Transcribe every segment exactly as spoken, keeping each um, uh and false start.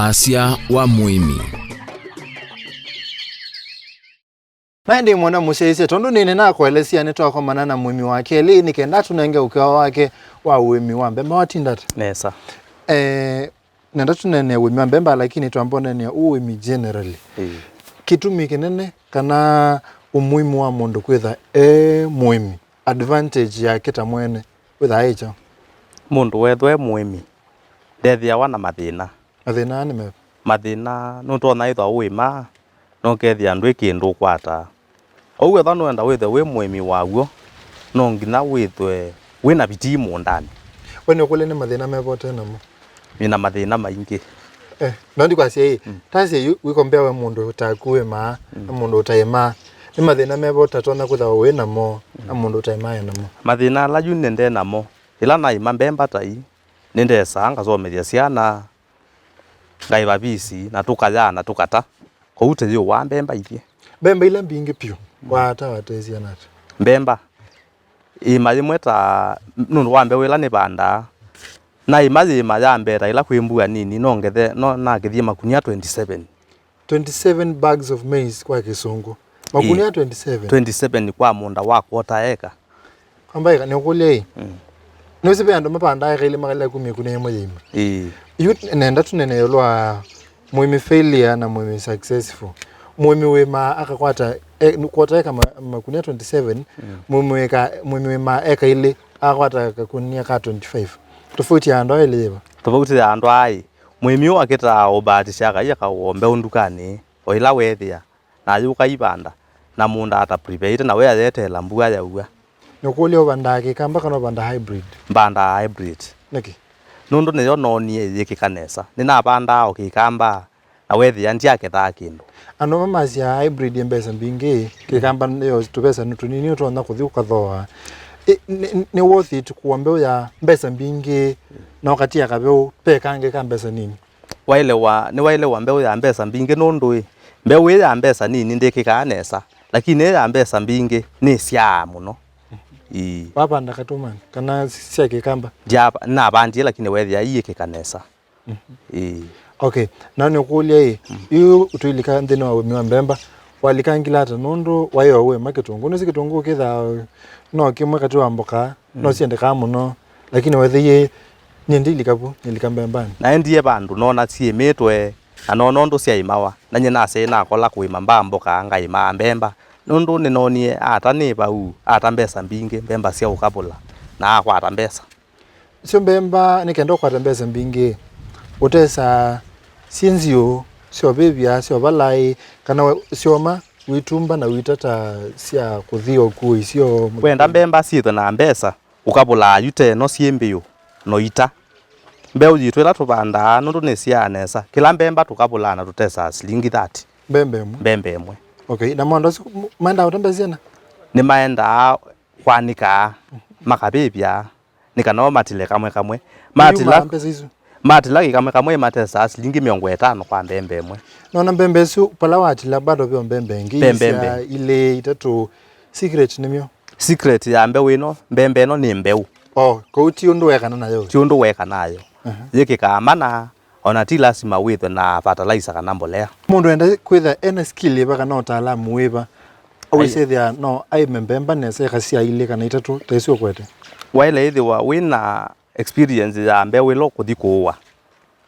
Asya wa mũĩmi. Na ĩndĩ mwana mũsyaĩĩsya, tondũ nĩnĩ nakũelesya nĩtwakomana na mũĩmi wa kelĩ, nĩ kenda tũnenge ũkeo wake wa ũĩmi wa mbemba. Watinda ata? Nesa. Eh, nenda tũneenea ũĩmi wa mbemba, lakini twamba ũneenea ũĩmi generally. Ĩĩ. Kĩtumi kĩnene kana ũmuhimu wa mũndũ kwĩtha e mũĩmi, advantage yake ta mwene, wĩthaa ĩ kyaũ? Mũndũ wethwa e mũĩmi, ndethĩawa na mathĩna. Mathĩna aa nĩ meva? Mathĩna nũtonya ĩthwa ũĩma, na ũkethĩa ndwĩ kĩndũ ũkwataa. Ũu wethwa nũenda wĩthwe wĩ mũĩmi wa w'o, no nginya wĩthwe wĩ na vitii mũũndanĩ. We nĩũkũlya nĩ mathĩna meva ũte namo? Nĩ na mathĩna maingĩ. Eh, no ndikwasya ĩ, mm, tasya yu wĩkombea we mũndũ ũtaku wĩmaa, mm, na mũndũ ũtaĩmaa. Nĩ mathĩna meva ũtatonya kwĩthĩwa wĩ namo, mm, na mũndũ ũtaĩmaa e namo? Mathĩna ala yu nĩ nde namo, ĩla naĩma mbemba ta ii, nĩndesaa ngasomethya syana, ngaĩva visi, na tũkayaa na tũkata. Kwoou tũyĩũaa mbemba ithyĩ. Mbemba ila mbingĩ vyũ, mm, waata watesie nata? Mbemba, ĩĩma yĩmwe ta, nũndũ wa mbeũ ĩla nĩvandaa, naĩma yĩĩma ya mbee ta ĩla kwĩ mbua nini, no ngethe, no nakĩthie makunia twenty seven. Twenty seven bags of maize kwa Kĩsũngũ. Makunia, ĩĩ, twenty seven. Twenty seven kwa mũũnda wa quarter acre. Kwamba eka, nĩũkũlya ĩ? Mm. Nĩwĩsĩ ve andũ mapandaa eka ilĩ makalea kumya ĩkunia yĩmwe yĩima. Ĩĩ. Yu nenda tũnene ĩũlũ wa mũĩmi failure na mũĩmi successful. Mũĩmi wĩmaa akakwata, e, quarter acre ma-, makunia twenty seven, mm, mũĩmi wĩka, mũĩmi wĩmaa eka ilĩ akakwata kakunia ka twenty five. Tofauti ya andũ aa elĩ yĩva? Tofauti ya andũ aa ĩ, mũĩmi ũũ akĩtaa ũbahatisha akaia kaũo mbeũ ndukanĩ, o ĩla weethĩa, na ayũka ivanda, na mũũnda ata prepared, na we ayeteela mbua yaua. Nĩũkũlya ũvandaa kĩkamba kana ũvandaa hybrid? Mbandaa hybrid. Nĩkĩ? Nũndũ nĩyo noonie ĩyĩkĩka nesa. Nĩnavandaa o kĩkamba, na weethĩa ndyakethaa kĩndũ. Andũ amwe masyaa hybrid ĩ mbesa mbingĩ, kĩkamba nĩyo tũvesa nĩ tũnini ũtonya kũthi ũkathooa. Ĩ, nĩ, nĩ worth it kũa mbeũ ya mbesa mbingĩ na ũkatia kaveũ ve kangĩ ka mbesa nini? Waĩlewa, nĩwaĩlewa mbeũ ya mbesa mbingĩ nũndũ ĩ, mbeũ ĩ ya mbesa nini ndĩkĩkaa nesa, lakini ĩ ya mbesa mbingĩ nĩsyaa mũno. Ĩĩ. Wavanda katũmanĩ kana sya kĩkamba? Ndyava-, navandie, lakini weethĩa iyĩkĩka nesa. Mhm. Ĩĩ. Okay, na nĩũkũlya ĩ, mm, yu ũtũilika nthĩnĩ wa ũĩmi wa mbemba, walikangile ata nũndũ waĩ o ũĩma kĩtũngũũ? Nĩsĩ kĩtũngũũ kĩthaa no kĩmwe katĩ wa mboka, mm, no siendekaa mũno, lakini weethĩie nyie ndilika vu, nilika mbembanĩ. Naendie vandũ noona syĩmĩtwe, na noona ũndũ syaĩmawa, na nyie nasyaĩ nakola kũĩma mbaa mboka, ngaĩmaa mbemba, nũndũ nĩnoonie ata nĩ vau, ata mbesa mbingĩ, mbemba sya ũkavũla, na akwata mbesa. Syo mbemba nĩ kenda ũkwate mbesa mbingĩ, ũtesaa syĩ nziũ, sya ũvĩvya, sya ũvalai, kana we-, syoma, wĩtumba na wĩtata sya kũthi o kuo isyo? Wenda mbemba syĩthwe na mbesa, ũkavũlaa yu te ĩno syĩ mbĩũ, no ita. Mbeũ yitũ ĩla tũvandaa, nũndũ nĩsyaa nesa, kĩla mbemba tũkavũlaa na tũtesaa silingi thirty. Mbemba ĩmwe? Mbemba ĩmwe. Okay, na maũndũ asu m-, maendaa ũte mbesa syana? Nĩmaendaa kwanĩkaa, makavĩvya, nĩ kana o matile kamwe kamwe. Matila, matila kĩkamwe kamwe matesaa silingi mĩongo ĩtano kwa mbembe ĩmwe. Nona mbembe ĩsu, pala watila bado vyo mbembe ĩngĩ, ve mbembe ilĩ, itatũ. Secret nĩmyo? Secret ya mbeũ ĩno, mbembe ĩno nĩ mbeũ. Oh, kũu ti ũndũ wekana nayo? Ti ũndũ wekana nayo. Aha. Yĩkĩkaa mana, ona ti lasima wĩthwe na fertilizer kana mbolea. Mũndũ enda kwĩtha ena skill ĩva kana ũtaalamu wĩva, awĩsethĩa no aĩme mbemba nesa eka sya ilĩ kana itatũ ta isu ũkwete? Waĩle ĩthĩwa wĩna experience ya mbeũ ĩla ũkũthi kũũa.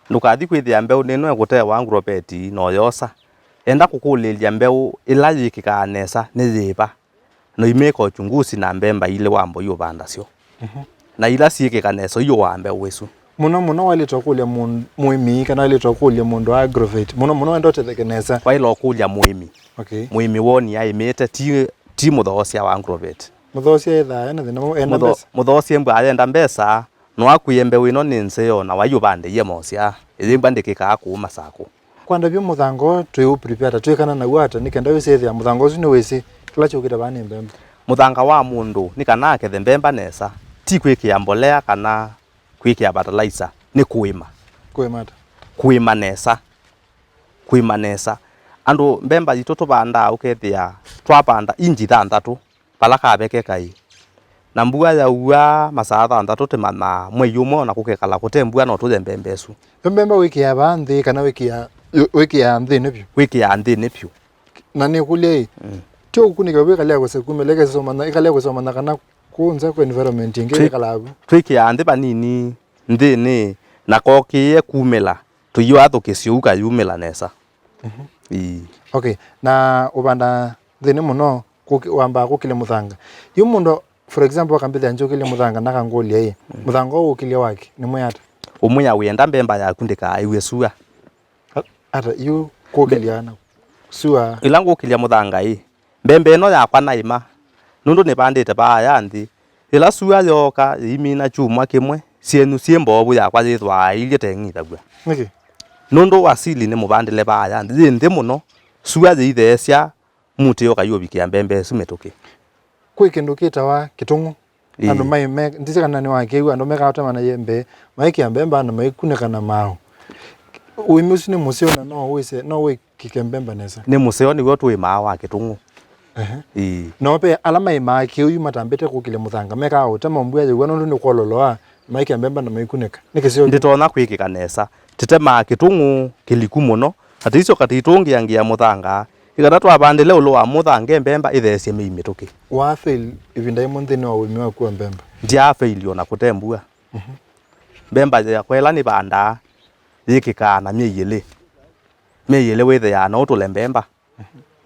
Ndũkathi kwĩthĩa mbeũ nĩno ĩkũtewa ngroveti na ũyosa. Enda kũkũlĩĩlya mbeũ ĩla yĩkĩkaa nesa nĩ yĩva. Na ũimĩka uchunguzi na mbemba ilĩ wamba ũivanda syo. Mhm. Na ila syĩkĩka nesa ũiũaa mbeũ ĩsu. Mũno mũno waĩlĩte ũkũlya mũn-, mũĩmi kana waĩlĩte ũkũlya mũndũ wa agrovet. Mũno mũno wenda ũtetheke nesa. Waĩle ũkũlya mũĩmi. Okay. Mũĩmi woni aĩmĩte ti, ti mũthoosya wa agrovet. Mũthoosya ethaa ena thĩna, ena mbesa. Mũthoosya embwa ayenda mbesa, no akwĩe mbeũ ĩno nĩ nzeo na waiũvandĩie mosya. Ĩyĩmbwa ndĩkĩkaa kũũ Masakũ. Kwanda vyũ mũthanga ũũ twĩ ũ prepare ata, twĩkana naw'o ata, nĩ kenda wĩsĩ ĩthĩa mũthanga ũsu nĩwĩsĩ kĩla kyũkĩte vaa nĩ mbemba? Mũthanga wa mũndũ nĩ kana akethe mbemba nesa, ti kwĩkĩa mbolea kana kwĩkĩa fertilizer, nĩ kũĩma. Kũĩma ata? Kũĩma nesa. Kũĩma nesa. Andũ mbemba yitũ tũvandaa ũkethĩa twavanda inji thanthatũ, vala kaveke kaĩ. Na mbua yaua masaa thanthatũ tĩmanyaa, mwei ũmwe ona kũkekala kũte mbua no tũye mbemba ĩsu. Yo mbemba wĩkĩaa vaa nthĩ kana wĩkĩaa, wĩkĩaa nthĩnĩ vyũ? Wĩkĩaa nthĩnĩ vyũ. Na nĩkũlya ĩ, mm, ti ũkunĩka vyũ ĩkalea kũse kumĩla, ĩkasomana, ĩkalea kũsomana kana kũũ nza kwĩ environment ĩngĩ twĩ-, ĩkalaa vu? Twĩkĩaa nthĩ vanini nthĩnĩ, na kokĩĩe kumĩla, tũiũathũkĩsya ũu kayumĩla nesa. Mhm. Ĩĩ. Okay, na ũvanda nthĩnĩ mũno, kũki-, wambaa kũkilya mũthanga. Yu mũndũ, for example, akambĩthĩa njũkĩlye mũthanga, nakangũlya ĩ, mm, mũthanga ũũ ũkilya wake, nĩ mwĩ ata? Ũmwĩa wĩenda mbemba yaku ndĩkaaĩw'e sua. A-, ata, yu kũkilya na sua? Ĩla ngũkilya mũthanga ĩ, mbemba ĩno yakwa naĩma, nũndũ nĩvandĩte vaaya nthĩ. Yĩla sua yooka, yĩimina kyumwa kĩmwe, syenyu syĩ mboovu, yakwa yĩthwaa ĩilye teng'ithaw'a. Nĩkĩ? Nũndũ asili nĩ mũvandĩle vaaya nthĩ, yĩ nthĩ mũno, sua yĩitheesya, mũtĩ ũkayũvikĩa mbemba ĩsu mĩtũkĩ. Kwĩ kĩndũ kĩtawa kĩtũng'ũ. Ĩĩ. Andũ mai-, me-, ndisĩ kana nĩwakĩw'a, andũ mekaa ũtemana yembe, maikĩa mbemba na maikunĩka na maaũ. Ũĩmi ũsu nĩ mũseo na no wĩse, no wĩkĩke mbemba nesa? Nĩ mũseo, nĩw'o tũĩmaa wa kĩtũng'ũ. Ehe. Ĩĩ. No ve ala maĩmaa kĩu yu matambĩte kũkilya mũthanga, mekaa ũtema mbua yĩw'a nũndũ nĩ kwololoa, maikĩa mbemba na maikunĩka. Nĩ kĩseo kĩ- Ndĩtonya kwĩkĩka nesa. Tĩtemaa kĩtũng'ũ kĩliku mũno, na tĩisyoka tĩitũngĩangĩa mũthanga, ĩkana twavandĩle ĩũlũ wa mũthanga mbemba ĩtheesye mĩi mĩtũkĩ. Wa fail ĩvinda yĩmwe nthĩnĩ wa ũĩmi waku wa mbemba? Ndyaa fail o na kũte mbua. Mhm. Mbemba yakwa ĩla nĩvandaa yĩkĩkaa na myei ĩlĩ. Myei ĩlĩ wĩthĩaa no ũtũle mbemba.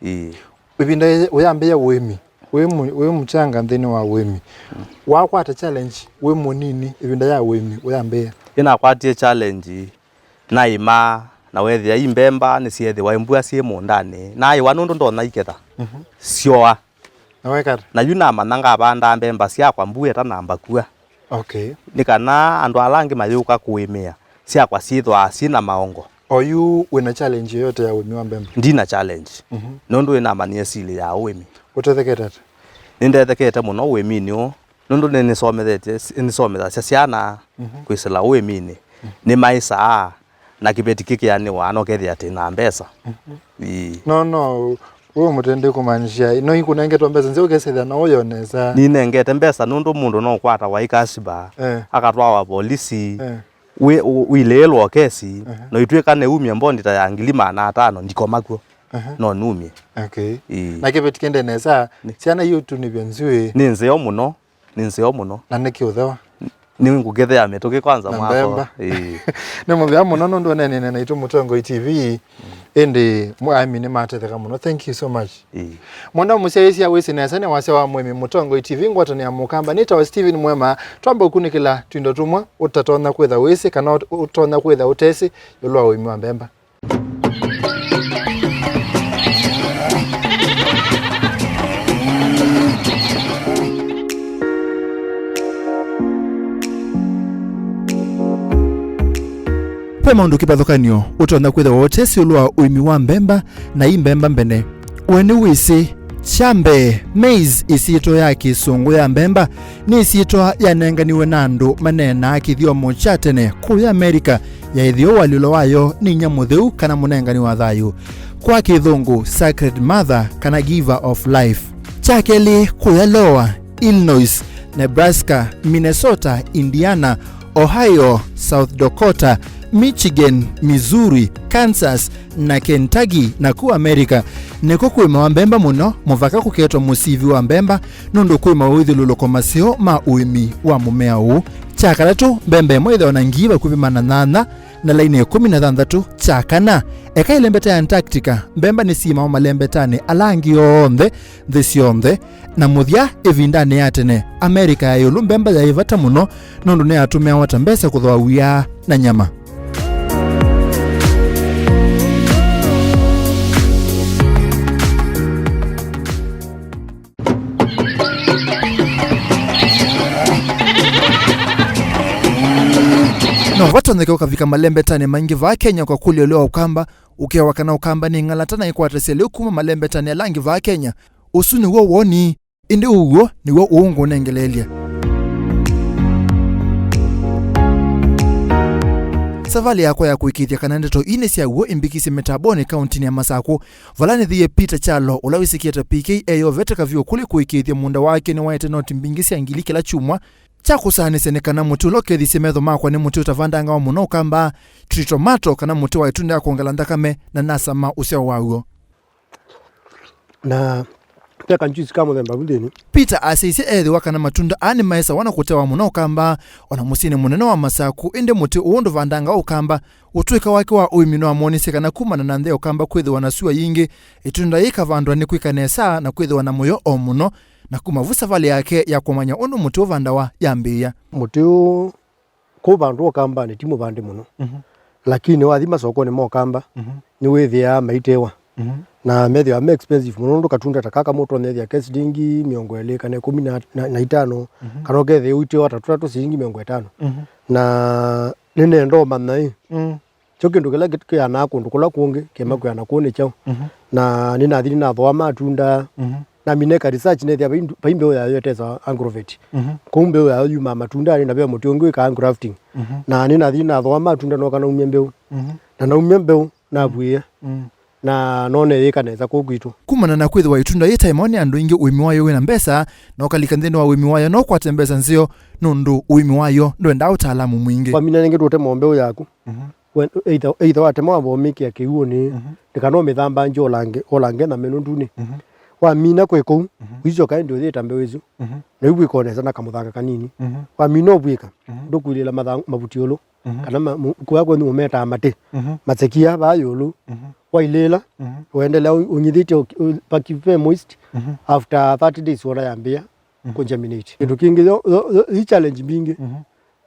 Ĩĩ. Ĩvinda yĩ-, ũyambĩĩa ũĩmi, wĩ mũ-, wĩ mũchanga nthĩnĩ wa ũĩmi, wakwata challenge wĩ mũnini ĩvinda ya ũĩmi ũyambĩĩa? Nĩnakwatie challenge, naĩma, na weethĩa i mbemba nĩsyeethĩwa mbua syĩ mũũndanĩ, naĩwa nũndũ ndonya iketha. Mhm. Syoa. Na weka ata? Na yu namanya ngavandaa mbemba syakwa mbua ĩtanamba kua. Okay. Nĩ kana andũ ala angĩ mayũka kũĩmĩa, syakwa syĩthwaa syĩ na maongo. O yu wĩna challenge yoyote ya ũĩmi wa mbemba? Ndina challenge. Mhm. Nũndũ nĩnamanyie sili ya ũĩmi. Ũtethekete ata? Nĩndethekete mũno ũĩminĩ ũũ, nũndũ nĩnĩsomethete, nĩsomethasya syana, mhm, kwĩsĩla ũĩminĩ. Mhm. Nĩmaĩsaa, na kĩveti kĩkĩanĩwa, no kethĩa atĩ na mbesa. Mhm. Ĩĩ. No, no, we mũtendĩ kũmaanisha, no ikũnengetwe mbesa nzeo ũkesethĩa na ũyo nesa? Ninengete mbesa nũndũ mũndũ no ũkwatawa ĩ kasiba, eh, akatwawa volisi, eh, wĩ-, ũ-, ũilĩĩlwa kesi, ehe, no itw'ĩka nĩumie mbondi ta ya ngili maana atano, ndikoma kw'o. Ehe. No numie. Okay. Ĩĩ. Na kĩveti kĩende nesa, nĩ- syana iũtunĩvya nzw'ĩ. Nĩ nzeo mũno. Nĩ nzeo mũno. Na nĩkĩ ũthewa? Nĩ ngũkĩthea mĩtũkĩ kwanza na mwako. Mbemba. Ĩĩ. Nĩ mũthea mũno nũndũ ũneenene naitũ Mũtongoi T V. Ĩndĩ mũ-, aĩmi nĩmatetheka mũno. Thank you so much. Ĩĩ. Mwenda mũsyaĩĩsya wĩsĩ nesa nĩ wasya wa mũĩmi Mũtongoi T V ngwatanĩo ya Mũkamba. Nĩtawa Stephen Mwema. Twamba ũkunĩkĩla twindo tũmwe ũtatonya kwĩtha wĩsĩ kana ũt-, ũtonya kwĩtha ũtesĩ ĩũlũ wa ũĩmi wa mbemba. Ve maũndũ kĩvathũkany'o ũtonya kwĩthĩwa ũtesĩ ĩũlũ wa ũĩmi wa mbemba na i mbemba mbene. We nĩwĩsĩ? Kya mbee, maize, ĩsyĩtwa ya Kĩsũngũ ya mbemba, nĩ ĩsyĩtwa yanenganiwe na andũ maneenaa kĩthyomo kya tene kũya Amerika ya ĩtheo. Ũalyũlo wayo nĩ inya mũtheu kana mũnengani wa thayũ, kwa Kĩthũngũ, Sacred Mother kana Giver of Life. Kya kelĩ, kũya Lower, Illinois, Nebraska, Minnesota, Indiana, Ohio, South Dakota, Michigan, Missouri, Kansas, na Kentucky, na ku America nĩkw'o kũĩmawa mbemba mũno, mũvaka kũketwa mũsivi wa mbemba, nũndũ kwĩ mawĩthyũlũlũko maseo ma ũĩmi wa mũmea ũũ. Kya katatũ, mbemba ĩmwe ĩthĩawa na ngii vakuvĩ maana nyanya na laini ĩkũmi na thanthatũ. Kya kana, eka ĩlembeta ya Antarctica, mbemba nĩsiĩmawa malembetanĩ ala angĩ onthe nthĩ syonthe. Na mũthya, ĩvindanĩ ya tene, Amerika ya ĩũlũ mbemba yaĩ vata mũno nũndũ nĩyatũmĩawa ta mbesa kũthooa wia na nyama. No vatonyeke ũkavika malembetanĩ maingĩ vaa Kenya kwa kũlya ũlĩ wa Ũkamba, ũkewa kana Ũkamba nĩ ng'alata na ĩkwatasya lĩu kuma malembetanĩ ala angĩ vaa Kenya. Ũsu nĩw'o woni, ĩndĩ ũw'o nĩw'o ũũ ngũnengeleelya. Savalĩ yakwa ya kũĩkĩĩthya kana ndeto ii nĩ sya w'o ĩmbikisye mĩtambonĩ kaũntĩnĩ ya Masakũ, vala nĩthĩie Peter Kyalo, ũla wĩsĩkĩe ta P K, eyovete kavyũ kũlĩ kũĩkĩĩthya mũũnda wake nĩwaete noti mbingĩ sya ngili kĩla kyumwa. Kya kũsaanĩsya nĩ kana mũtĩ ũla ũkethisye metho makwa nĩ mũtĩ ũtavandangawa mũno Ũkamba, tree tomato, kana mũtĩ wa ĩtunda ya kwongela nthakame, na nasama ũsyao waw'o. Na ve kanjuici ka mũthemba vu nthĩnĩ. Peter asyaisye eethĩwa kana matunda aa nĩmaesawa na kũtewa mũno Ũkamba, o na mũsyĩnĩ mũnene wa Masakũ, ĩndĩ mũtĩ ũũ ndũvandangawa Ũkamba. Ũtũĩka wake wa ũĩmi nĩwamwonisye kana kumana na nthĩ ya Ũkamba kwĩthĩwa na sua yingĩ, ĩtunda yĩĩ ĩkavandwa nĩkwĩka nesa na kwĩthĩwa na mũyo o mũno. Na kuma vu savalĩ yake ya kũmanya ũndũ mũtĩ ũvandawa yambĩĩa. Mũtĩ ũũ kũu vandũ Ũkambanĩ ti mũvande mũno. Mhm. Lakini wathi masokonĩ ma Ũkamba, mhm, nĩwĩthĩaa maitewa. Mhm. Na methĩwa me expensive mũno, nũndũ katunda ta kaka mũndũ ũtonya ethĩa ke silingi mĩongo ĩlĩ kana ĩkũmi na, na, na itano, mhm, kana ũkethĩa ũitewa ta tũtatũ silingi mĩongo ĩtano. Mhm. Na nĩnenda ũmanya ĩ, mm, kyo kĩndũ kĩla kĩ-, kĩanaa kũndũ kũla kũngĩ, kĩema, mm, kwĩana kũu nĩ kyaũ. Mhm. Na nĩnathi nĩnathooa matunda. Mhm. Namina eka research nethĩa vai ndu-, vai mbeũ yayo ĩtesawa agrovet. Mhm. Kũu mbeũ yayo yumaa matundanĩ na ve mũtĩ ũngĩ wĩkaa grafting. Mhm. Na nĩnathi nathooa matunda nooka naumya mbeũ. Mhm. Na naumya mbeũ, navuĩe. Mm. Na none yĩka nesa kũu kwitũ. Kumana na kwĩthĩwa ĩtunda yĩ taĩmawa nĩ andũ aingĩ, ũĩmi wayo wĩna mbesa, na ũkalika nthĩnĩ wa ũĩmi wayo no ũkwate mbesa nzeo, nũndũ ũĩmi wayo ndwendaa ũtaalamu mwingĩ. Wamina nĩngĩ tũtema mbeũ yaku. Mhm. We-, either, either watema wamba ũmĩkĩa kĩw'ũnĩ, mhm, nĩ kana ũmĩthambange ũlange, ũlange na mĩnũ ndunĩ. Mhm. Wamina kwĩ kũu, mhm, ũicoka ĩndĩ ũyĩta mbeũ ĩsu. Mhm. Na ĩu ĩkonesa na kamũthanga kanini. Mhm. Wamina ũvw'ĩka, mhm, ndũkulĩla matha-, mavuti ũlũ. Mhm. Kana ma-, mu-, kũya kwenyu ũmetaa matĩ. Mhm. Masekia vaa ĩũlũ. Mhm. Wailĩla, mhm, ũendelea ũ-, ũnyithĩtye ũ-, ũ-, paki ve moist. Mhm. After thirty days wona yambĩĩa, mhm, kũgerminate. Kĩndũ kĩngĩ, yo, yo, yo, i challenge mbingĩ. Mhm.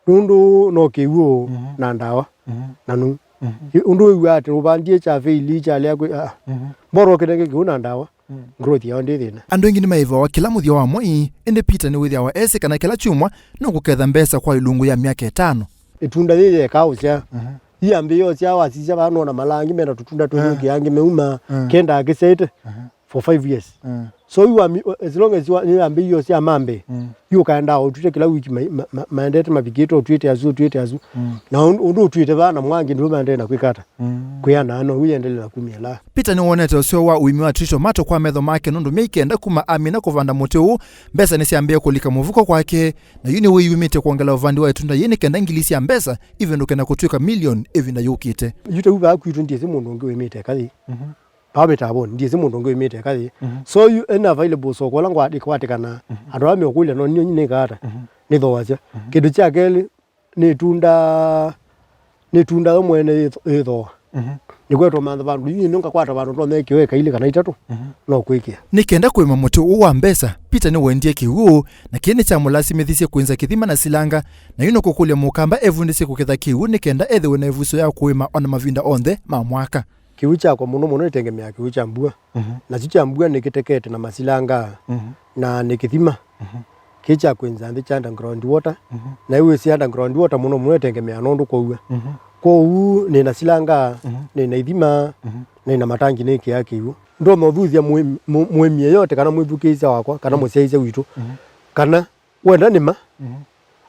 Nũndũ no kĩw'ũ, mhm, na ndawa, mhm, na nũu. Mhm. Ĩ, ũndũ wĩw'aa atĩ ũvandie kya fail, kyalea kwĩ, ah, mhm, mbora ũkĩnenge kĩw'ũ na ndawa, mm, growth yao ndĩ thĩna. Andũ aingĩ nĩmaĩvawa kĩla mũthya wa mwei, ĩndĩ Peter nĩwĩthĩawa esĩ kana kĩla kyumwa nũkũketha mbesa kwa ilungu ya myaka ĩtano. Ĩtunda yĩĩ yekaa ũsyaa. Mhm. Yĩambĩĩa ũsyaa, wasisya vaa nona malangi mena tũtunda tũnyũkĩange meuma, mm, kendaa kĩsyaĩte. Mhm. For five years. Mm. So you are, as long as you are, you are, you are mambe, mm, you can da ũtwĩte kĩla wiki ma-, ma-, ma-, maendete mavikĩte ũtwĩte asu, ũtwĩte asu. Mm. Na ũndũ, ũndũ ũtwĩte vaa na mwangi ndio maendee na kwĩkata. Mm. Kwĩana no ũyendele na kumia la. Peter nĩwonete ũseo wa ũĩmi wa tree tomato kwa metho make nũndũ myei kenda kuma amina kũvanda mũtĩ ũũ, mbesa nĩsyambĩĩe kũlika mũvuko kwake, na yu nĩwĩyumĩtye kwongela ũvandi wa ĩtunda yĩĩ nĩ kenda ngili sya mbesa ivĩndũke na kũtw'ĩka milioni ĩvinda yũkĩte. Yu ta u vaa kwitũ ndyĩsĩ mũndũ ũngĩ wĩmĩte kathĩ. Mhm. Vaa mĩtambonĩ, ndyĩsĩ mũndũ ũngĩ wĩmĩte kathĩ. Mhm. So you any available soko ũla ngwa-, ĩkwatĩkana, mhm, andũ ala meũkũlya no ninyie nĩkaata, mhm, nĩthooasya. Mhm. Kĩndũ kya kelĩ, nĩ ĩtunda, nĩ ĩtunda yo mwene yĩtho-, yĩthooa. Mhm. Nĩkwetwa mantha vandũ, yu ĩno ngakwata vandũ ndonya ĩkĩo eka ilĩ kana itatũ, mhm, no kwĩkĩa. Nĩ kenda kũĩma mũtĩ ũũ wa mbesa, Peter nĩwendie kĩw'ũ, na kĩĩ nĩkyamũlasimĩthisye kwĩnza kĩthima na silanga, na yu nũkũkũlya mũkamba evundĩsye kũketha kĩw'ũ nĩ kenda ethĩwe na ĩvuso ya kũĩma ona mavinda onthe ma mwaka. Kĩw'ũ kyakwa mũno mũno nĩtengemeaa kĩw'ũ kya mbua. Mhm. Nakyo kya mbua nĩkĩtekete na masilanga, mhm, na nĩkĩthima. Mhm. Kĩ kya kwĩnza nthĩ kya underground water. Mhm. Na ĩwĩsĩ underground water mũno mũno ĩtengemeaa nũndũ kwaua. Mhm. Kwoou nĩna silanga, mhm, nĩna ithima, mhm, nĩna matangi nĩkĩaa kĩw'ũ. Ndonya ũthuthya mũĩmi, mũ-, mũĩmi yeyote kana mwĩthukĩĩsya wakwa, kana, mhm, mũsyaĩĩsya witũ. Mhm. Kana wenda nĩma, mhm,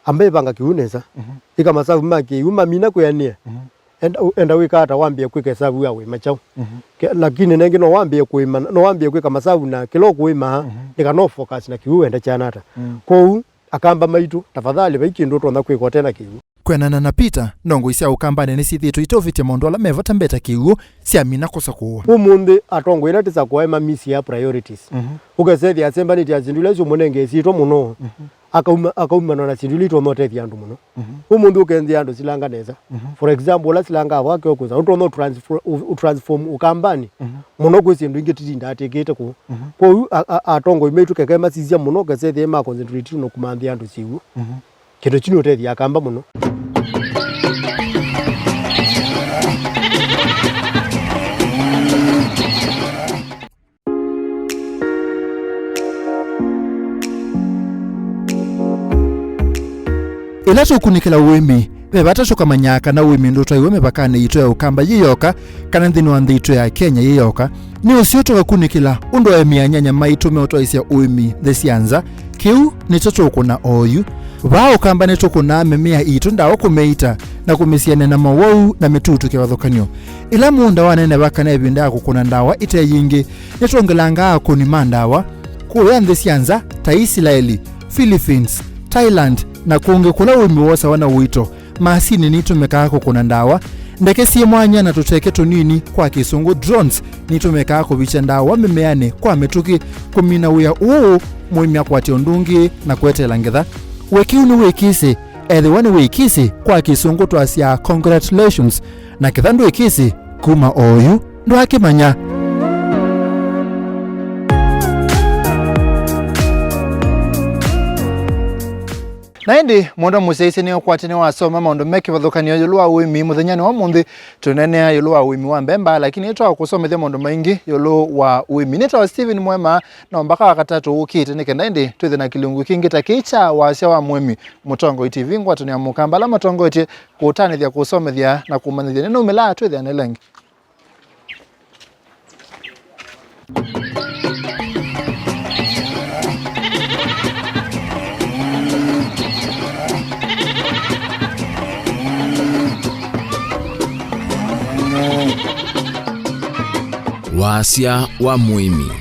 amba ĩvanga kĩw'ũ nesa. Mhm. Ĩka masavu ma kĩw'ũ mamina kwĩanĩa. Mhm. Enda, enda wĩka ata wambĩe kwĩka ĩsavu ya wĩma kyaũ. Mhm. Ke-, lakini nengĩ no wambĩe kũĩma, no wambĩe kwĩka masavu na kĩla ũkũĩmaa, mhm, nĩ kana ũ focus na kĩw'ũ wenda kyana ata. Mm. Kwoou, akamba maitũ, tafadhali vai kĩndũ ũtonya kwĩka ũte na kĩw'ũ. Kwĩanana na Peter, ndongoi sya Ũkambanĩ nĩsyĩthĩĩtwe iteũvĩtya maũndũ ala me vata mbee ta kĩw'ũ, syamina kũsakũwa. Ũmũnthĩ atongoi ĩla tĩsakũae mamisye priorities. Mhm. Ũkesethĩa asembanĩtye asindu ila syũmũnenge ĩsyĩtwa mũno. Mhm. Akauma, akaumanwa na syĩndũ ila itonya ũtethya andũ mũno. Mhm. Ũmũnthĩ ũkenzĩa andũ silanga nesa. Mhm. For example, ũla silanga avo akeokusa, ũtonya ũtransfo-, ũ-, ũtransform Ũkambanĩ, mhm, mũno kwĩ syĩndũ ingĩ titindaa tĩkĩte kũu. Mhm. Kwoou, a-, a-, atongoi maitũ keke masisya mũno, kesethĩe ma concentrate na kũmanthĩa andũ syĩw'ũ. Mhm. Kĩndũ kyu nĩ ũtethya Akamba mũno. Ĩla tũkunĩkĩla ũĩmi, ve vata tũkamanyaa kana ũĩmi ndũtwaiwe mĩvakanĩ yitũ ya Ũkamba yĩ yoka, kana nthĩnĩ wa nthĩ yitũ ya Kenya yĩ yoka. Nĩ ũseo tũkakunĩkĩla ũndũ aĩmi anyanya maitũ meũtwaĩsya ũĩmi nthĩ sya nza, Kĩu nĩkyo tũkũna oyu. Vaa Ũkamba nĩtũkũnaa mĩmea iitũ ndawa kũmĩita na kũmĩsianĩa na mowau na mĩtutu kĩvathũkany'o. Ĩla mũũnda waneneva kana ĩvinda ya kũkũna ndawa ĩte yingĩ, nĩtwongelangaa akũni ma ndawa kũya nthĩ sya nza ta Isilaeli, Philippines, Thailand, na kũngĩ kũla ũĩmi wosawa na ũito. Masinĩ nitũmĩkaa kũkũna ndawa, ndeke syĩ mwanya na tũteke tũnini, kwa Kĩsũngũ drones, nitũmĩkaa kũvikya ndawa mĩmeanĩ kwa mĩtũkĩ, kũmina wĩa ũũ mũĩmi akwatya ũndũ ũngĩ na kweteela ngetha. We kĩu nĩwĩkĩsĩ? Ethĩwa nĩwĩkĩsĩ, kwa Kĩsũngũ twasyaa congratulations, na ketha ndwĩkĩsĩ, kuma oyu ndwakĩmanya. Na ĩndĩ, mũndũ mũsyaĩĩsya nĩũkwatya nĩwasoma maũndũ me kĩvathũkany'o ĩũlũ wa ũĩmi. Mũthenyanĩ wa ũmũnthĩ, tũneenea ĩũlũ wa ũĩmi wa mbemba, lakini nĩtwakũsomethya maũndũ maingĩ ĩũlũ wa ũĩmi. Nĩtawa Stephen Mwema, na mbaka wa katatũ ũkĩte nĩ kenda ĩndĩ twĩthĩ na kĩlungu kĩngĩ ta kĩĩ kya wasya wa mũĩmi. Mũtongoi T V ngwatanĩo ya Mũkamba, ala matongoetye kũtanĩthya, kũsomethya na kũmanyĩthya. Nĩnaumĩlaa twĩthĩane lengi. Wasya wa mũĩmi.